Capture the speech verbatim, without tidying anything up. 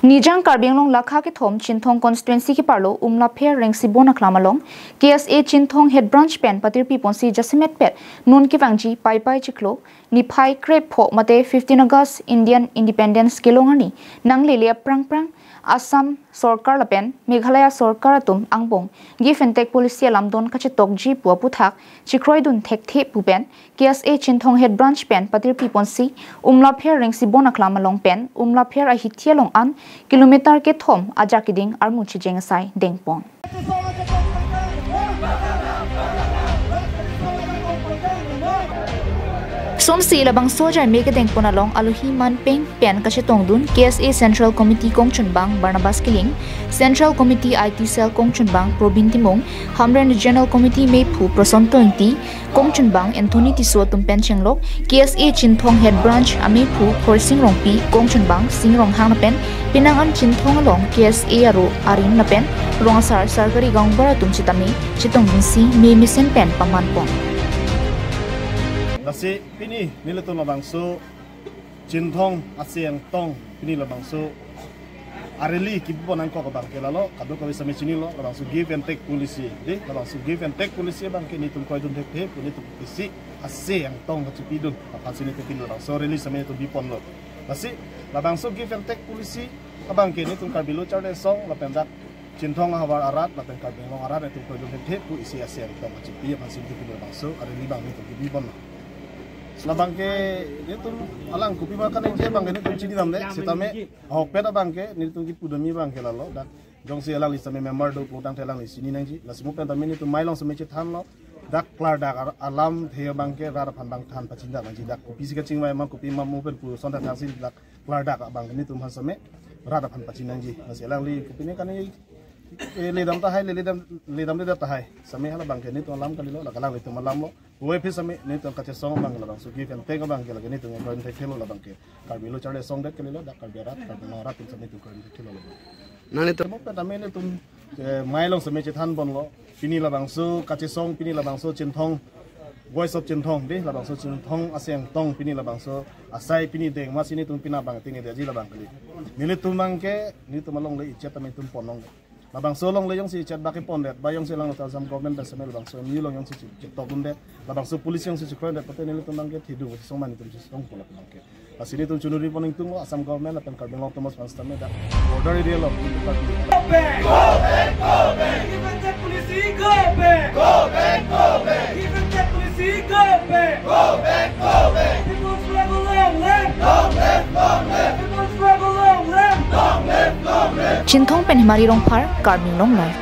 Nijang Karbi Anglong lakha kethom Chinthong constituency keparlo Umlapher Rengsibon Aklam along K S A Chinthong Head Branch pen patirpi ponsi jasemet pet non kevangji Paipai chiklo niphai krepho mate fifteen August Indian Independence kelong arni nanglele aphrang phrang Assam Sorkar lapen Meghalaya Sorkar atum angbong give and take policy alam don kachetokji pu aputhak chikroidun thekthe pu pen K S A Chinthong Head Branch pen patirpi ponsi Umlapher Rengsibon Aklam along pen Umlapher ahithi along an kilometer kethom ajak keding armu chijeng asai dengpon. Sonsi labangso ajai me kedengpon along alohi manpeng pen kachetongdun K S A Central Committee kongchunbang Barnabas Killing, Central Committee I T Cell kongchunbang Probin Timung, Hamren Regional Committee mephu Prosonto Ingti, kongchunbang Anthony Tisso atum pen chenglok K S A Chinthong Head Branch amephu Khorsing Rongpi, kongchunbang Sing Ronghang lapen penang an Chinthong along K S A aro arim lapen rong asar sarkari gaonbura atum sitame chetongdunsi me mesen pen pamanpon. Lasi pini nelitum labangso Chinthong ase angtong pini labangso a-rally kipipon nangkok abangke lalo, kadokave sitame chinilo, labangso give and take policy, de, labangso give and take policy abangke netum kroidun thekthe pu netum isi ase angtong kachipidun aphansi netum pini labangso rally sitame netum biponlo. Lasi labangso give and take policy abangke netum Karbi Lo Charli Asong lapen dak Chinthong ahavar arat lapen Karbi Anglong arat netum kroidun thekthe pu isi ase angtong kachipi aphansi netum pini labangso a-rally abang netum kipipon. Labangke netum alang kopi ma kaningje abangke netum chinidamde, sitame ahokpet abangke netum kipudamji abangke lalo, dak jongsi alangli sitame member do pu tangte alangli chini nangji, lasi mo pen tame netum mai along sitame chethanlo, dak klardak ar-, alamthe abangke rat aphan abang than pachinidam nangji, dak kopisi kachingvai ma kopi ma mo pen pu sonta thangsi dak klardak abang netum aphan sitame rat aphan pachini nangji. Lasi alangli kopine kani, eh, ledam tahai, le-, ledam, ledam ledet tahai. Sitame halabangke netum alam kalilo, la kalang netum alamlo. Ove phi sitame netum kachesong abang labangso give and take abangke lake netum kroidun thekthelo labangke. Karbi Lo Charli Asong det kalilo, dak Karbi arat, Karbi Anglong arat atum sitame netum kroidun thekthelo labang. Nang netum mo pen tame netum, eh, mai along sitame chethanponlo. Pini labangso kachesong, pini labangso Chinthong, Voice of Chinthong, de, labangso Chinthong ase angtong pini labangso asai pini deng masi netum pini abang tingedetji labang kali. Nelitum abangke, netum alongle ichet tame netum pon longle. Labangso alongle jongsi ichet bak kepondet, ba jongsi alanglo Assam government pen sitame labangso M U along jongsi chetokdundet, labangso police jongsi chikroidet, pute nelitum abangke thidung song ma netum song pulak abangke. Lasi netum chonuri pon ingtunglo Assam government lapen Karbi Anglong Autonomous Council sitame dak border area lo. Go back! Go back! Go back! Give and take policy, go back! Go back! Go back! Give and take policy, go back! Go back! Go back! People's struggle, long live! Long live! Long live! People's struggle, long live! Long live! Long live! Chinthong pen Hemari Rongphar, Karbi Anglong Live.